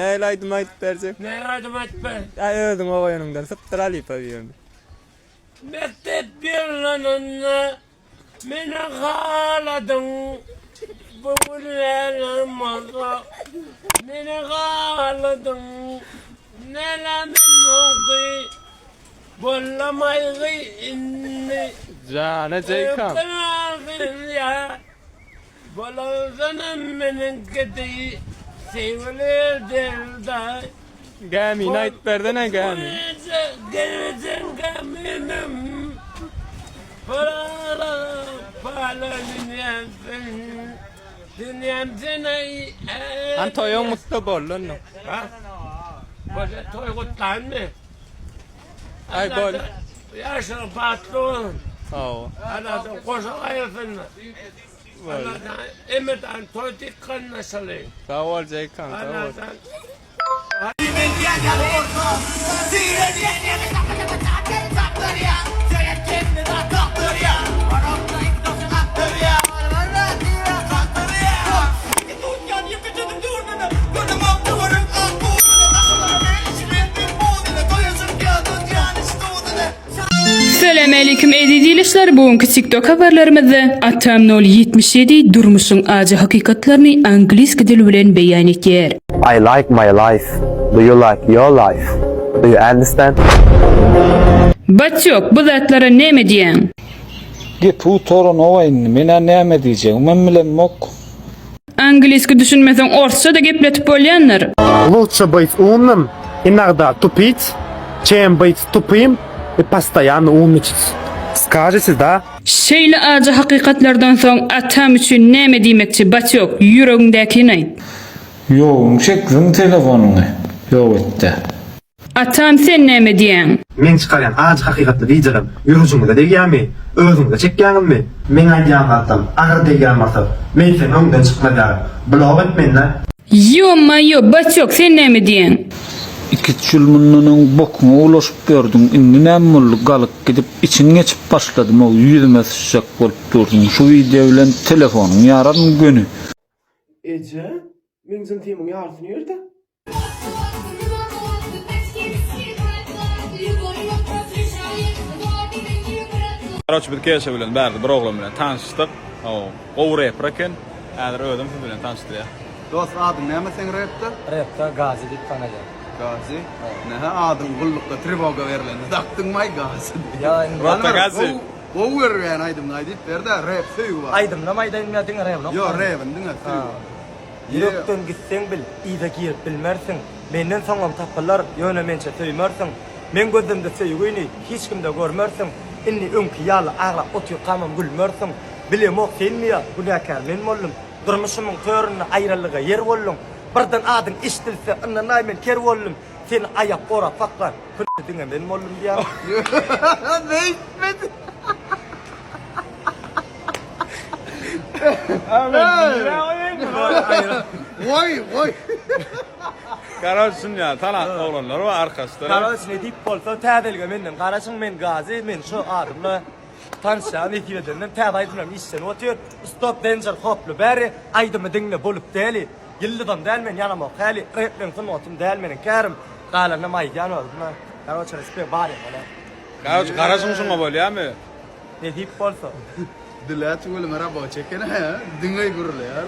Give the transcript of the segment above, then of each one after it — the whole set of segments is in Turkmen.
Nähili aýdym aýdyp berjek? Nähili aýdym aýdyp ber? Aý özüň oýanyňdan sypdyr halypa birini. Mekdep ýyllarynda meni haladyň, Bu günlerem bolsa meni haladyň. Näle men soňky bollamaýgy indi. Jana Jeýkam. Bolandanam meniňkidi söýgüli dilda. Gämini aýdyp bersene gämi. Gelmejek gämimem Pala pala dünýämsin Dünýämsin aý. Hany toýuň gutla boldy onda. Ha? Bolýa toý gutlaýynmy? Aý bol. Ýaşaň bagtly bolun. Hawa. Alladan goşa gaýyrsyn. Alladan emedan toý dykganlaşaly. Sag bol Jeýkan sag bol. Alladan. Salam aleýkum eziz ildeşler bu günki TikTok habarlarymyzda Atam nol 77 durmuşyň ajy hakykatlaryny angliski dili bilen beýan etýär. I like my life, do you like your life? Do you understand? Batýok bu zatlara näme diýýäň? Gepi gutaranok indi, men-ä näme diýjegimem bilemok. Angliski düşünmeseň orsça-da gepletip bolýandyr. Lutşe byt umnym, inogda tupit, çem byt tupym i postoýanno umniçit. Skažete da? Şeýle ajy hakykatlardan soň atam üçin näme diýmekçi batýok ýüregiňdäkini aýt. Ýoguň çekziň telefonyňy ýok etde. Atam sen näme diýäň? Meň çykarýan ajy hakykatly wideolarym ýürejiňize degýärmi? Özüňize çekýäňizmi? Meň aýdýan zatlarym agyr degýän bolsa, men seň öňüňden çykmaz ýaly blok et meni-dä. Ýo-maýo, Batýok sen näme diýäň? Iküç ýyl mundan öň bokuňa ulaşyp ýördüň, indi näme boldy, galyk gidip içiň geçip başladymow, ýüzüme syçjak bolup dursuň, şu wideo bilen telefonyňy ýararyn göni. Eje, meň jynsymyň ýarysy nirde? Karoç biz Keşa bilen bärde bir oglan bilen tanyşdyk. O gowy reper eken. Häzir özüm siz bilen tanyşdyrýar. Dost adyň näme seň repde? Repde Gazi diýip tanalýan. Gazi? Nähä adyň gullukda trewoga berlende dakdyňmaý Gazi diýip. Ýa indi Rota Gazi. Gowy görýän aýdymyňy aýdyp berdä rep söýgi barada. Aýdymynam aýdaýynmy ýa diňe repini Ýo repini diňe söýgi barada. Ýürekden gitseň bil, yza girip bilmersiň. Menden soňam tapylar, ýöne mençe söýmersiň. Meň gözlemde söýgini hiç kimde görmersiň. Indi öňki ýaly aglap otyrkamam gülmersiň. Bilemok senmi ýa günäkär men boldum. Durmuşymyň töründe aýralyga ýer bolduň. Birden adyň eşidilse ynanaý men ker boldum. Seni aýap gorap saklan kü diňe men boldum diýýän. Beýtmedi. Goý, goý. Karoç şunýa talantly oglanlar bar arkasda. Karoç ne diýip bolsa täzelige menden garaşyň men Gazi men şu adymla tanyşýan nesip edenden täze aýdymlarym işlenip otyr. Stop danger hoply bäri aýdymy diňle bolup däli. Ýyldyzam däl men ýanamok häli rep meň sungatym däl meniň kärim galanynam aýdýan özüm. Karoç respekt bar ýa. Karoç garaşyň şuňa bolýamy? Nesip bolsa. Dile tüweleme raboçy eken hä diňe gürleýär.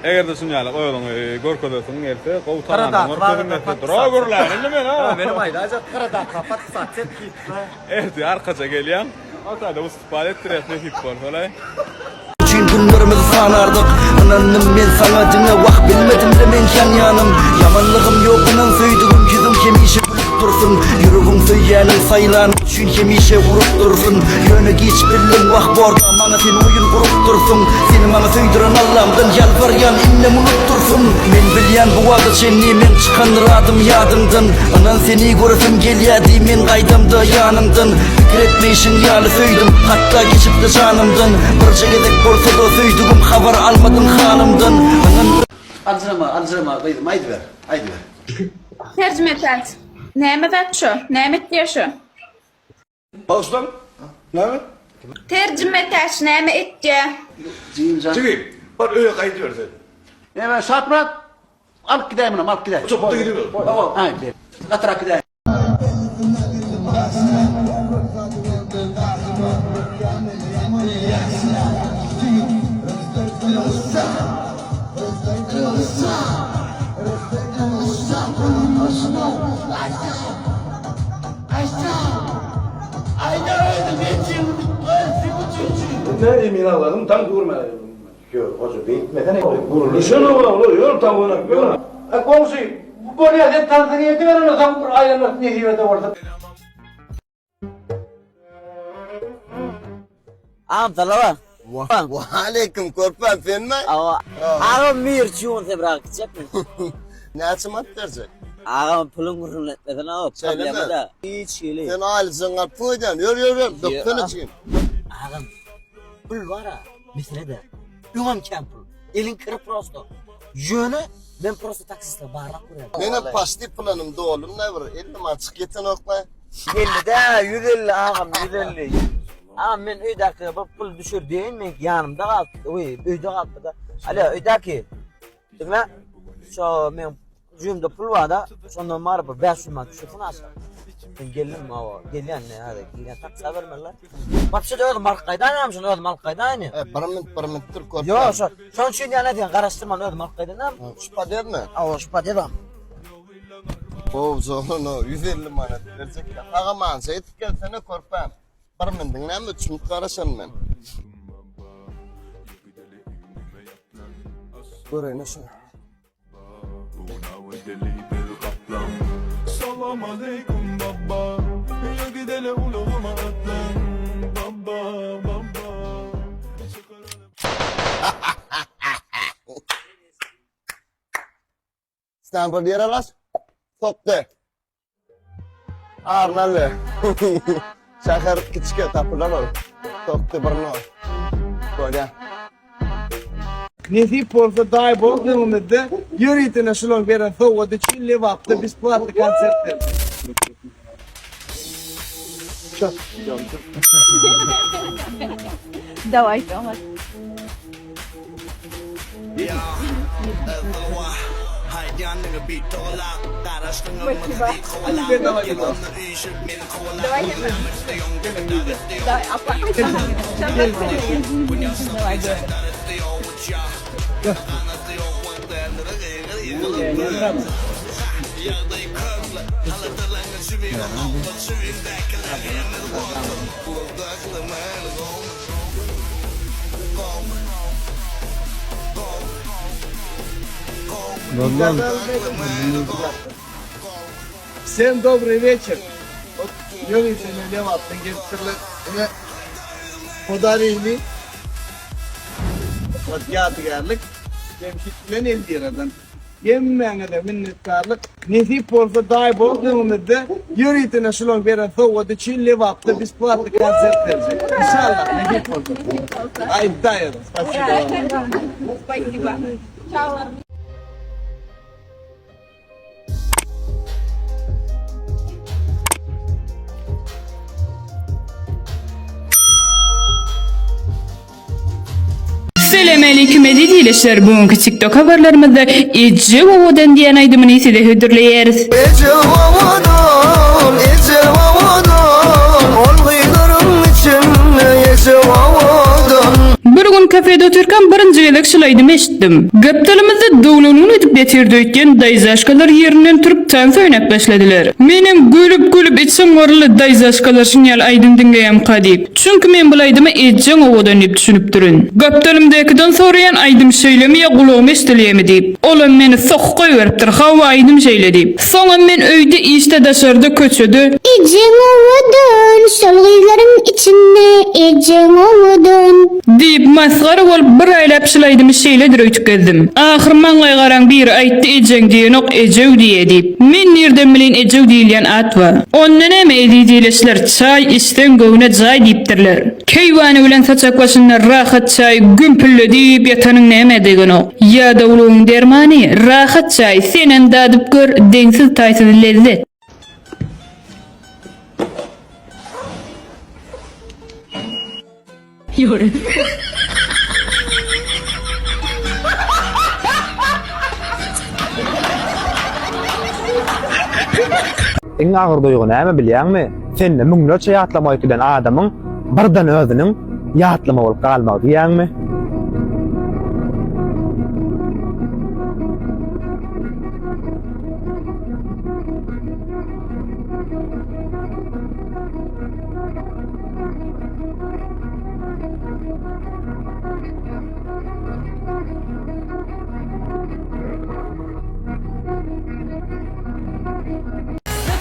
Egerde şun ýaly özüňi görkezesiň gelse gowy talantyňy görkeziň gelse dura gürläýin indi men ha. Menem aýdaýjak gyradaka podpisat et diýip. Ertir arkaja gelýäň. Otada wystupal etdirýäs nesip bolsa-laý. Üçin günlerimizi sanardyk Ynandym men saňa diňe wah bilmedimle men ýanýanym Ýamanlygym ýok ynan söýdügim ýüzüň hemişe gülüp dursun Ýüregiň söýýäniň saýlany üçin hemişe urup dursun Ýöne giç bildim wah borda maňa sen oýun gurup dursuň Seni maňa söýdüren Allamdan ýalbarýan indem unutdursun Men bilýän bu wagta çenli meň çykandyr adym ýadyňdan Ynan seni göresim gelýädi men gaýdamda ýanyňdan Pikir etmeýşiň ýaly söýdüm hatda geçipdi janymdan Birje gezek bolsada söýdügim habar almadyň halymdan Ynan Aljyrama, aljyrama gyzym, aýdyber, aýdyber. Terjime et. Näme zat şo? Näme etýär şo? Bagyşlaň, näme? Terjime täç näme etýä? Jigim jan. Jigim, bar öýe gaýdyber sen. Näme, Şatmyrat? Alyp gidäý munam, alyp gidäý. Çykdy gidiber. Hawa, aý, ber. Gatyrak gidäý. Goňşy, bolýa sen tansyňy ediber onda soň bir aýlanarys nesibede bolsa. Agam salama. Waleýkim körpäm senmi? Awa. Agam mirçi bolsa bir gitjekmi? Näçe manat berjek? Agam puluň gürrüňini etmesene o problema da. Hiç hili. Sen aýlyjygyňy alyp goýdan. Ýör ýör ýör. Döksene çigin. Agam pul bar-a mesele de. Öňem kän pul. Eliň kiri prosto. Ýöne men prosto taksistler barlap görýän. Menem paşti planym dolum da bir 50 manat çyk ýetenokla. 50 dä 150 agam 150. Agam men öýdäki bir pul düşür diýeýin men ýanymda galypdy. Oý öýde galypdy-da. Alo öýdäki. Diňle. Şo men jübimde pul bar-da, şondan bar bir 500 manat düşürsin aşa. Men geldim awa, gelýän ne hadi girýän taksa bermeliler. Wapşe de özüm alyp gaýdaýyn şony özüm alyp gaýdaýyn. E, bir minut bir minut dur körpäm. Ýok şo, şonuň üçin ýaly sen garaşdyrman özüm alyp gaýdaýyn. Şu podýezdmi? Awa şu podýezdam. Gowja oglan o 150 manat berjek. Sag-aman şeýdip gelsene körpäm. Bir mindiň näme üç minut garaşan men. Göreýin şunu. Salam aleyküm baba Ya gidele ulağıma atlan Baba baba Stanford ýere alaş. Sokdy. Arnaly. Şäher kiçike tapylar ol. Sokdy bir nol. Bolýa. Nesip bolsa daý bol öňümizde ýöritene şulaň beren sowgady üçin Lebapda besplatny konsert berjek. Daway oňat. Всем dobry wieczór. Ot ýöritene Lebapdan gelipdirler. Ine podarili. Ot ýadygärlik. Jemşit bilen Elwiradan. Hemmäňize minnetdarlyk. Nesip bolsa daý bol öňümizde ýöritene şulaň beren sowgady üçin Lebapda besplatny konsert berjek. Inşallah nesip bolsa. Aýdaýyň. Spasiba. Selam aleyküm eziz ildeşler. Bugünkü TikTok habarlarymyzda Eje owadan diýen aýdymyny size hödürleýäris. Eje owadan, eje owadan, ol gyzlaryň içinde eje owadan. Bir gün kafede otyrkam birinji gezek şul aýdymy eşitdim. Gapdalymyzda doglan gün edip ýatyrdy öýtýän daýzaşkalar ýerinden turup tans oýnap başladylar. Menem gülüp-gülüp içim gyryldy daýzaşkalar şunýaly aýdym diňleýämka diýip. Çünki men bul aýdyma ejeň owadan diýip düşünipdirin. Gapdalymdakiden soraýan aýdym şeýlemi ýa gulagyma eşdilýämi diýip. Olam meni sokup goýberipdir hawa aýdym şeýle diýip. Soňam men öýde işde daşarda köçede. Ejeň owadan şol gyzlaryň içinde ejeň owadan. Diýip masgara bolup bir aýlap şul aýdymy şeýledir öýtüp gezdim. Ahyr maňlaýgaraň biri aýtdy ejeň diýenok ejew diýe diýip. Men nirden bileýin ejew diýilýän at bar. Onda näme eziz ileçler çaý içseň göwne jaý diýipdirler. Keýwany bilen saçak başynda rahat çaý gümpülledip ýatanyň nämä degenok. Ýadawlygyň dermany rahat çaý senem dadyp gör deňsiz taýsyz lezzet. Iň agyr duýgy näme bilýäňmi? Sende müňlerçe ýatlama goýup giden adamyň birden özüniň ýatlama bolup galmagy diýýäňmi?